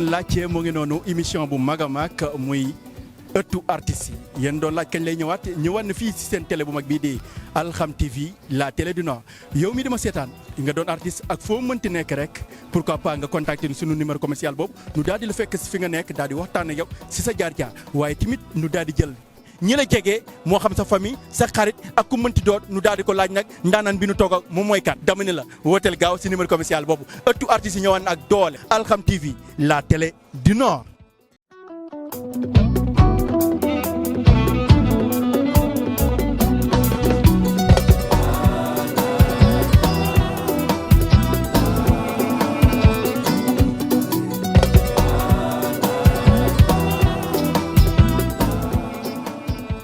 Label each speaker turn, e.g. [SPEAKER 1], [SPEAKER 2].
[SPEAKER 1] doon laajte mu ngi noonu émission bu mag a mag muy ëttu artistes yi yéen doon laaj kañ lay ñëwaat na fii si seen télé bu mag bii di Alxam TV la télé du Nord yow mi dama seetaan nga doon artiste ak foo mënti nekk rek pourquoi pas nga contacter sunu numéro commercial boobu nu daal di la fekk si fi nga nekk daal di waxtaan ak yow si sa jaar-jaar waaye tamit nu daal di jël ñi la jege moo xam sa famille sa xarit ak ku mënti doon nu daal di ko laaj nag ndaanaan bi nu toog ak moom mooy kan dama ne la wooteel gaaw si numéro commercial boobu ëttu artistes yi ñëwaan ak doole Alxam TV la télé du Nord.